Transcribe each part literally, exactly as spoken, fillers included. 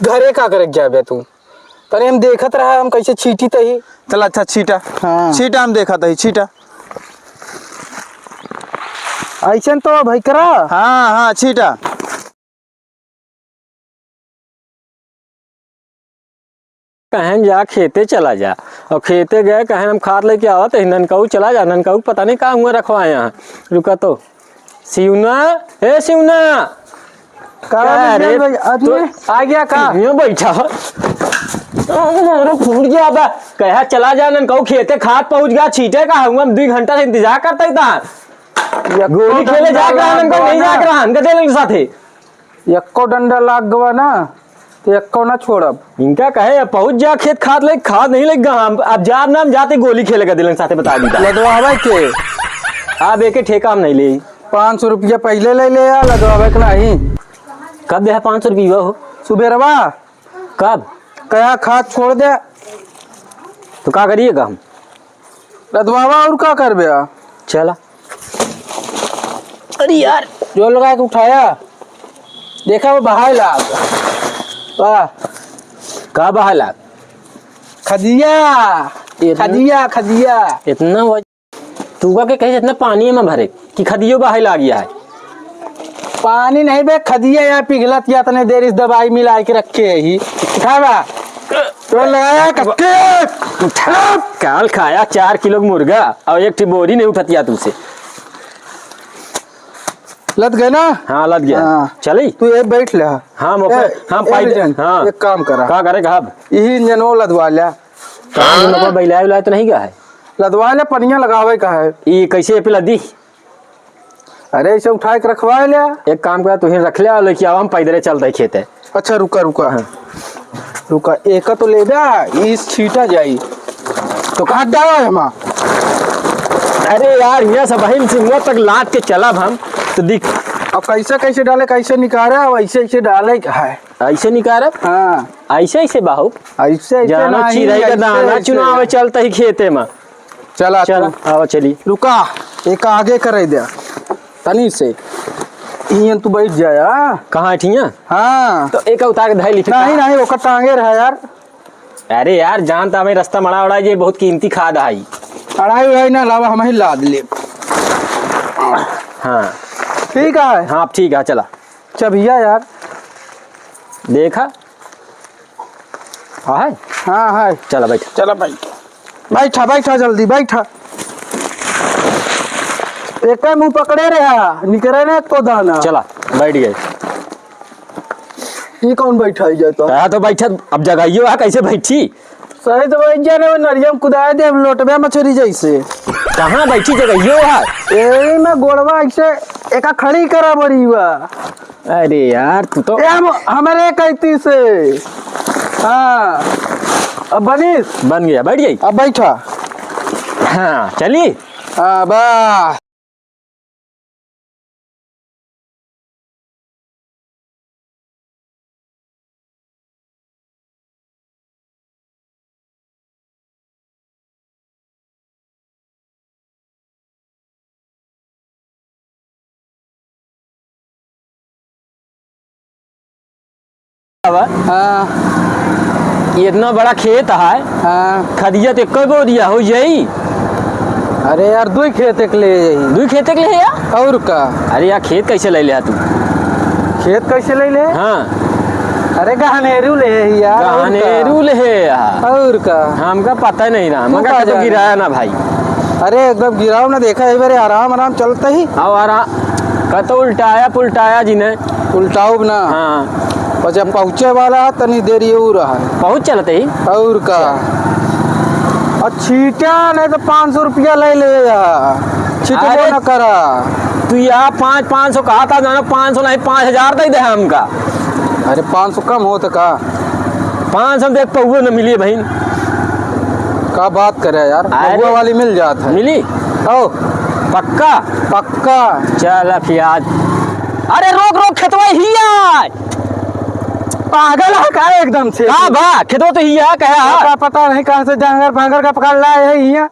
घरे का करे जाबे तू? तनी हम देखत रहा, हम कैसे छीटी तही। चल अच्छा, छीटा। हाँ। छीटा, हम देखत ही, छीटा। ऐसन तो भाई करा। हाँ, हाँ, छीटा। कहन जा खेते चला जा, और खेते गए, कहन हम खाद लेके आवत है, ननकाऊ चला जा, ननकाऊ पता नहीं का हुआ रखवाए हैं। रुका तो, सिउना, ए सिउना। का का रे? भाई, आदमी तो आ गया का? यूं बैठा हो। अरे फूट गया बा। कहा चला जा, ननकाऊ खेते खाद पहुंच गया, छीटे का हुआ, हम दो घंटा से इंतजार करता ही था। यक्को गोली खेले डंडा जाके रहा, लाग ननकाऊ गवा नहीं ना। जाके रहा, हम कदे लेके साथे। यक्को डंडा लाग गवा ना, तो यक्को ना छोड़ब। इनका कहे, "अब पहुंच जा खेत, खाद ले, खाद नहीं लग गया हम। अब जाब ना, हम जाते गोली खेले का दिलन साथे बता दी।" लदवावे के? अब एके ठेका हम नहीं ले। पाँच सौ रुपया पहले ले ले या, लदवावे के नहीं। कब दे है पाँच सौ रुपया हो? सुबेरवा। कब? कहा खाद छोड़ दे। तो का करिएगा हम? लदवावा और का करबे आ? चला। अरे यार। जोर लगा के उठाया। देखा वो बहाए लाग। वाह। का बहाए लाग? खदिया। इतना खदिया, खदिया। इतना वज-, तू का के कहे इतना पानी में भरे कि खदियो बहाए लाग गया है? पानी नहीं बे, खदिया यहाँ पिघलत या तने देर इस दवाई मिला के रखे है ही। उठावा। तो लगाया कक्के। उठा। काल खाया चार किलो मुर्गा और एक ठी बोरी नहीं उठतिया तुमसे। लद गए ना? हाँ, लद गया। हाँ। चली? तू ये बैठ ले। हाँ, मौका, ए, हाँ, ए पाई दे। विजन, हाँ। एक काम करा। का करे कहब? यही इंजन वो लदवा लिया। कहाँ इंजन को बैलाए उलाए तो नहीं गया है? लदवा ले, पनिया लगावे का है। ई कैसे पे लदी? अरे, इसे उठा के रखवा ले। एक काम कर, तू ही रख ले, लेके आवा, हम पैदले चलते खेते। अच्छा, रुका, रुका। हाँ। रुका, एका तो ले जा, इस छीटा जाई। तो कहाँ डाला है हमा? अरे यार, यहाँ से बहिन सिंगवा तक लाद के चलब हम, तो दिख। अब कैसे, कैसे डाले, कैसे निकाले, अब ऐसे, ऐसे डाले है। ऐसे निकारब? हाँ। ऐसे, ऐसे बाहू? ऐसे, ऐसे जानो नहीं, चिरई का ऐसे, दाना ऐसे। चुनावे चलता ही खेते में। चला चल, तू। आवा चली। रुका, एक आगे करे दे। तनी से। इयन तू बैठ जाया। कहाँ ठिया? हाँ। तो एक उतार के धाई लिखी। नहीं, नहीं, ओकर टांगे रहा यार। अरे यार, जान तो हमें रास्ता मड़ा उड़ा, ये बहुत कीमती खाद आई। अढ़ाई उढ़ाई ना लावा, हम ही लाद ले। हाँ। ठीक है। हाँ, ठीक है, चला। चबिया यार। देखा। हाँ है? हाँ, है। चला, बैठ। चला, बैठ। बैठा, बैठा, जल्दी बैठा। एक मुंह पकड़े रहा, निकरे ना एको दाना। चला, बैठ गए। ये कौन बैठा ही जाता? कहा तो बैठा, अब जगाइयो है, कैसे बैठी? सही तो वही जाने वो नरिया में कुदाए दे, अब लोटबे मछरी जैसे। कहाँ बैठी जगह यो है? यही में गोड़वा ऐसे एका खड़ी करा बड़ी बा। अरे यार, तू तो ए, हम, हमारे कहती से। हाँ। अब बनिस? बन गया, बैठ गई। अब बैठा। हाँ, चली। हाँ, बा। हाँ। ये इतना बड़ा खेत है। हाँ। खदिया तो एको बोरिया हो जाई। अरे यार, दुई खेत एक ले जाई। दुई खेत एक ले है यार? और का? अरे यार, खेत कैसे ले लिया तू? खेत कैसे ले ले? हाँ। अरे, गहनेरू ले है यार, और का? गहनेरू ले है यार। और का? हमका पता ही नहीं रहा, तू मगर का तो जाने? गिराया ना भाई। अरे, एकदम गिराओ ना, देखा, ये बारे आराम, आराम चलता ही। आओ, आराम, कतो उल्टाया, पुल्टाया जी ने। उल्टाउब ना। हाँ। और जब पहुँचे वाला है, तनी देर ये ऊ रहा है। पहुँच चलते ही। और का? अच्छा। और छीटा नहीं तो पाँच सौ रुपया ले ले या। छीटबो अरे, ना करा। तू या पाँच, पाँच सौ कहा था, जानो पाँच सौ नहीं, पाँच हजार दे दे हमका। अरे, पाँच सौ कम हो तो का? पाँच सौ देख पौवे न मिली बहिन। का बात करे यार, अरे, पौवे वाली मिल जात है। मिली? ओ। पक्का? पक्का। चल अब यार। अरे रोक, रोक, खेतवा ही आय। पागल है का एकदम से? का बा? खेतवा तो ही है, कहे है? का पता नहीं कहाँ से जांगर फांगर का पकड़ लाए है हियाँ।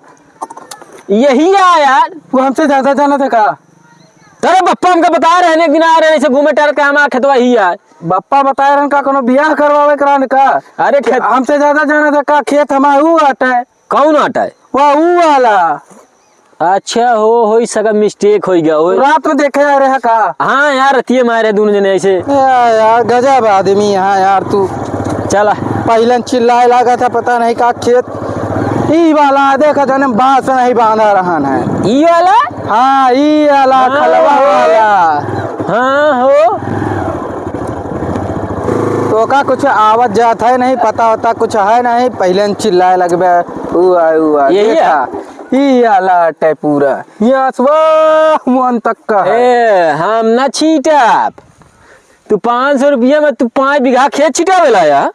यही है यार। वो हमसे ज्यादा जाना था का? तेरे बप्पा हमका बताए रहन, एक दिन आए रहन, ऐसे घूमे टहरत के हमार खेतवा ही आए। बप्पा बताए रहन का, कोनो बियाह करवावे के रहन का? अरे खेत हमसे ज्यादा जाना था का, खेत हमार ऊ आटा है। कौन आटा है? वह ऊ वाला। अच्छा, हो, होई सका mistake होई गया, होई। रात में देखे आ रहे का? हाँ यार, रतिये मारे दोनों जने ऐसे। या-, यार, गजब आदमी यहाँ यार तू। चला। पहले चिल्लाए लगा था, पता नहीं का खेत। ई वाला देखा जाने बांस नहीं बांधा रहन है। ई वाला? हाँ, ई वाला हाँ, खलवा हो। वाला। हाँ, हो। तो का कुछ आवत जात है नहीं, पता होता कुछ है नहीं, पहले चिल्लाए लगबे, ऊ आए, ऊ आए। यही है? देखा। ई आला अटे पूरा। यहाँ से वह मुअन तक का है। ए, हम ना छीटब। तू पाँच सौ रुपया में तू पाँच बीघा खेत छिटावे ला या?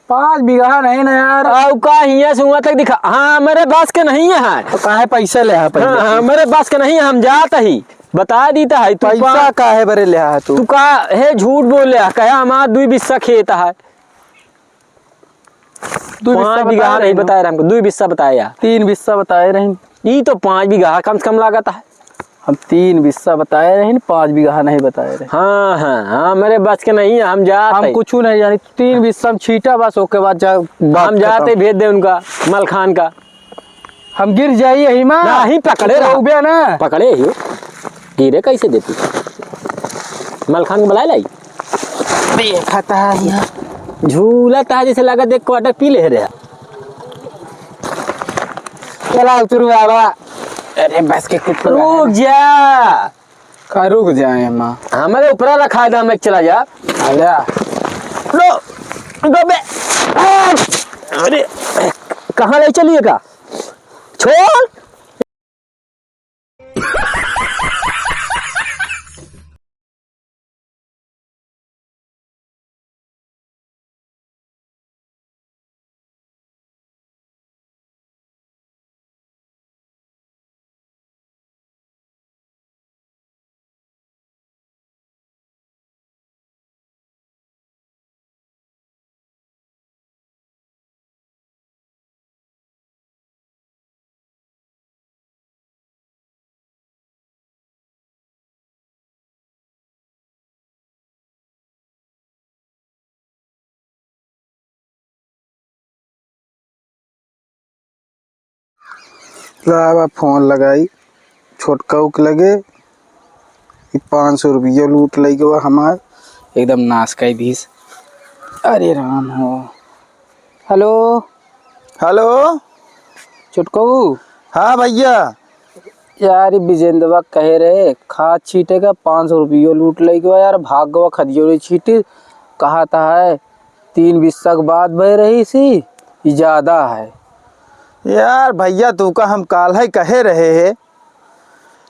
पाँच बीघा नहीं ना यार। आउ का हियाँ से हुआँ तक दिखा। हाँ, हमरे बस के नहीं है। तो काहे पैसा ले है पहले? हाँ, हमरे बस के नहीं है, हम जात ही। बता दीता है, तू पैसा पा-, काहे बरे ले है तू? तू का है झूठ बोले है, कहे हमार दुई बिस्सा खेत है। दुई बिस्सा पाँच बीघा बताया नहीं रहे ना। बताया रहे हमको, दुई बिस्सा बताया। तीन बिस्सा बताए रहे। ई तो पाँच बीघा कम से कम लागत है। हम तीन बिस्सा बताए रहे, पाँच बीघा नहीं बताए रहे। हाँ, हाँ, हाँ, मेरे बस के नहीं है, हम जात हम है। कुछ नहीं जानी, तीन बिस्सा हम छीटा बस, ओके बाद जा, बात हम जात खत्म। है, भेज दे उनका, मलखान का। हम गिर जाई यही माँ। नहीं, पकड़े रहा। उबे ना। पकड़े ही। गिरे कैसे देती? मलखान को बुलाए लाई। देखा था यहाँ। झूला था जैसे लगा, देख quarter पी ले रहे। चला उतरू बाबा। अरे बस के कुछ रुक जा। का रुक जाए माँ? हमारे ऊपरा रखा है, दाम एक चला जा। आजा। लो, गबे। अरे, कहाँ ले चलिए का? छोड़। लावा फोन लगाई छोटकऊ के लगे, ई पाँच सौ रुपया लूट लई गवा हमार, एकदम नाश कई दीस। अरे राम हो। हेलो। हेलो। छोटकऊ। हाँ भैया। यार, ई बिजेंदवा कहे रहे, खाद छीटे का पाँच सौ रुपयो लूट लई गवा यार, भाग गवा खदियो नहीं छीटी। कहा था है, तीन बिस्सा के बात भय रही सी, ई ज्यादा है। यार भैया, तू का हम काल है कहे रहे है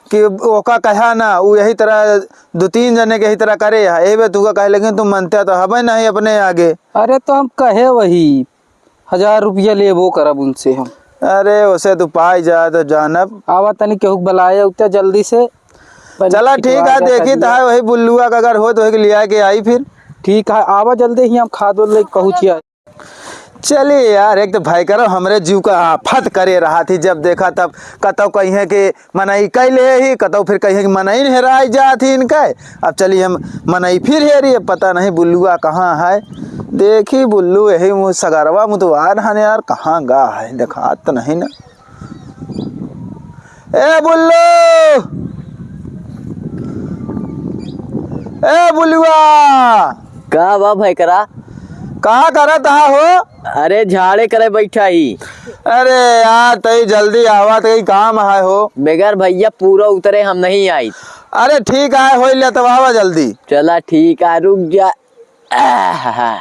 कि ओका कहा ना, उ यही तरह दो तीन जने के यही तरह करे है। ए बे, तू का कहे, लेकिन तू मनते तो हबे नहीं अपने आगे। अरे, तो हम कहे वही, हजार रुपया लेबो करब उनसे हम। अरे, उसे तू पाई जा तो जानब। आवा तनी केहू के बुलाए उते जल्दी से। चला, ठीक है, देखी तो है, वही बुल्लुआ का अगर हो तो वही के लिया के आई फिर। ठीक है, आवा जल्दी ही, हम खाद वाद लेके पहुँचिया। चलिए यार, एक तो भाई करो हमरे जीव का आफत करे रहा थी, जब देखा तब कतौ कहिए कि मनई कइ ले ही, कतौ फिर कहिए कि मनई हेराई जात ही इनके। अब चली हम मनई फिर हेरी, अब पता नहीं बुल्लुआ कहाँ है। देखी बुल्लू यही मुँह सगरवा मुतवार हन यार, कहाँ गा है, देखात तो नहीं ना। ए बुल्लू, ए बुल्लुआ। का बा भैकरा? का करत हा हो? अरे झाड़े करे बैठा ही। अरे यार, तई जल्दी आवा, तई काम है हो। बगैर भैया पूरा उतरे हम नहीं आई। अरे ठीक है, होई ले तब आवा जल्दी। चला ठीक है, रुक जा। आहा,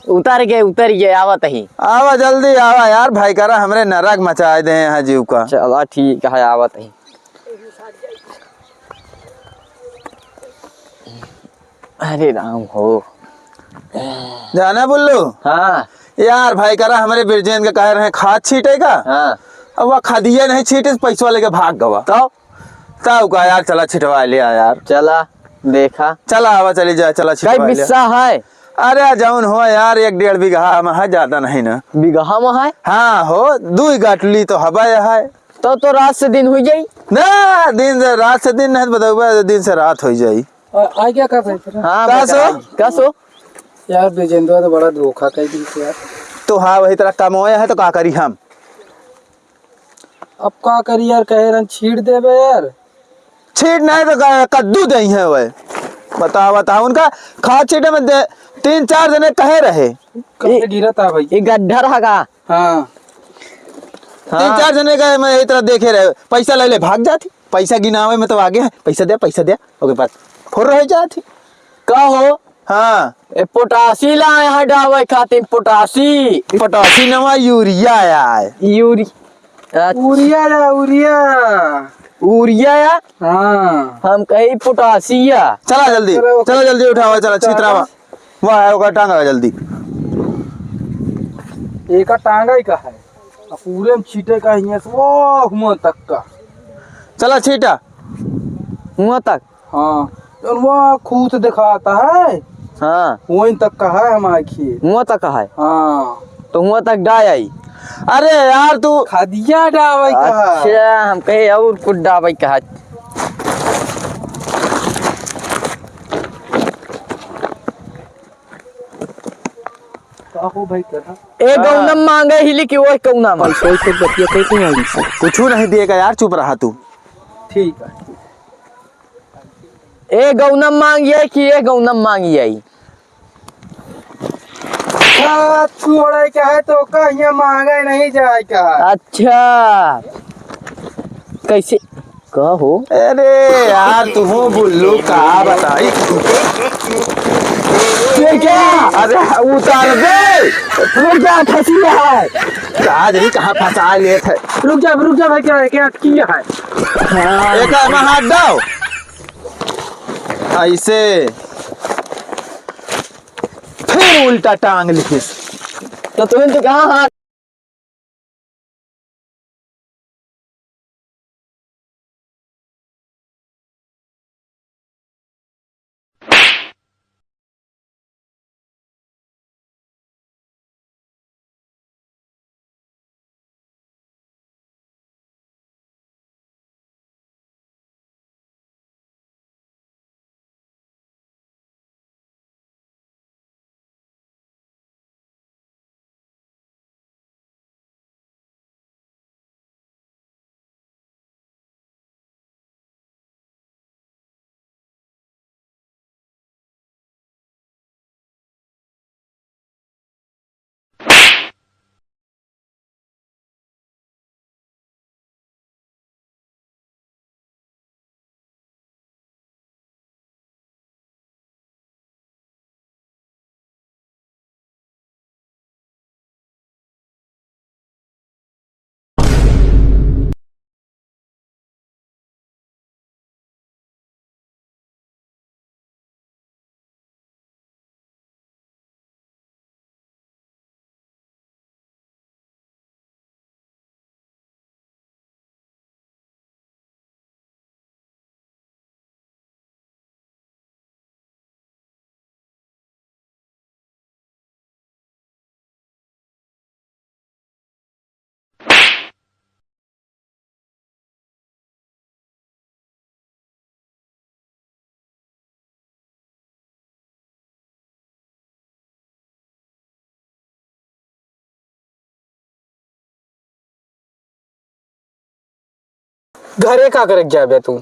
उतर गए, उतर गए, आवत ही। आवा जल्दी आवा यार, भैकरा हमरे नरक मचाए दे हैं जीव का। चला ठीक है, आवत ही। अरे राम हो। जाना बुल्लू? हाँ। यार भैकरा हमरे बिरजेन के कहे रहे खाद छीटे का। हाँ। अब वह खदिया नहीं छीटे, पैसवा लेके भाग गवा। तो? तब का यार, चला छिटवा लिया यार। चला, देखा। चला आवा, चली जा, चला कई छिटवा लिया। बिस्सा है? अरे जौन हो यार, एक डेढ़ बीघा में है, ज्यादा नहीं ना। बीघा में है? हाँ हो, दुई गाटली तो हवा है। तो, तो रात से दिन हुई जाई। ना, दिन से, रात से दिन नहीं, बतउबा, दिन से रात हुई जाई। आ, आ गया का भाई? हाँ, का भाई, सो? का, का सो? यार, विजेंद्र तो बड़ा धोखा कर दी यार। तो हाँ, वही तरह कमाया है, तो का करी हम? अब का करी यार, कहे रहन छीट देबे यार। छीट नहीं तो का, कद्दू दे है वह। बताओ, बताओ, उनका खाद छीटे में दे, तीन चार जने कहे रहे। कहाँ से गिरा था भाई? ये गड्ढा रहा का? हाँ। हाँ। तीन चार जने का मैं यही तरह देखे रहे, पैसा ले ले, भाग जाती, पैसा गिनावे में तो आगे है, पैसा दे, पैसा दे, ओके, बस फुर रह जाती। का हो? हाँ। ए, पोटासी लाए हैं डावे खातिर, पोटासी। पोटासी नवा यूरिया आया है। यूरि-, अच्छा। यूरिया या, यूरिया। यूरिया या? हाँ। हम कही पोटासिया। चला जल्दी, चलो। चला जल्दी उठावा, चला, चला। छितरावा। वाह, ओकर टांगा जल्दी। एका टांगा ही का है? आ पूरे में छीटे का हियां से, वो हुआं तक का। चला छीटा। हुआं तक? हाँ, जौन वो खूत दिखाता है, हाँ। वहीं तक का है हमारे खेत। हुआं तक का है? हाँ। तो हुआं तक डाय आई? अरे यार, तू खदिया डावे का है। अच्छा, हम कहे और कुछ डावे का है। का हो भाई, कहा? ए, हाँ। गौनम मांगे हिली कि ओए कौना मांगे? पैसा वैसे बतिया कैसे आई से? कुछू नहीं देगा यार, चुप रहा तू। ठीक है। ए, गौनम मांगी है कि ए, गौनम मांगी है? हाँ, छोड़े का है तो का, यहाँ मांगे नहीं जाए का। अच्छा, कैसे? का हो? अरे यार, तू हो बुल्लू, का बताई? ये क्या? अरे उतार दे। रुक जा, फंसी है। का जानी कहाँ फंसा लेत है। रुक जा, रुक जा भाई, क्या है, क्या किया है? हाँ। एक में हाथ डाओ। ऐसे। फिर उल्टा टांग लिखिस। तो तुमने तो कहा हाथ घरे का करे जाबे तू?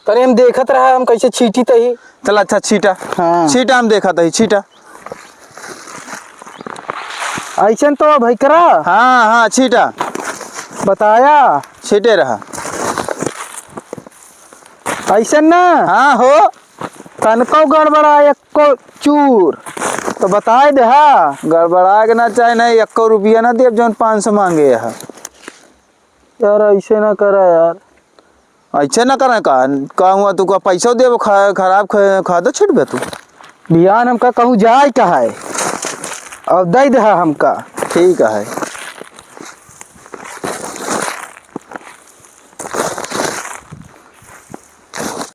तने हम देखत रहा, हम कैसे छीटी तही। चल अच्छा, छीटा। हाँ। छीटा, हम देखत ही, छीटा। ऐसन तो भाई करा। हाँ, हाँ, छीटा। बताया। छीटे रहा। ऐसन ना। हाँ हो। तनको गड़बड़ा एको चूर। तो बताए दे, हाँ। गड़बड़ा के ना चाहे नहीं, एको रुपया ना देब, जौन पाँच सौ मांगे है। यार, ऐसे ना करा यार। ऐसे ना करा का? का हुआ तू का पैसा देबो, खा-, खराब ख-, खादो छिटबे तू? बिहान हमका कहूँ जाए का है, और दे दे हमका। ठीक है।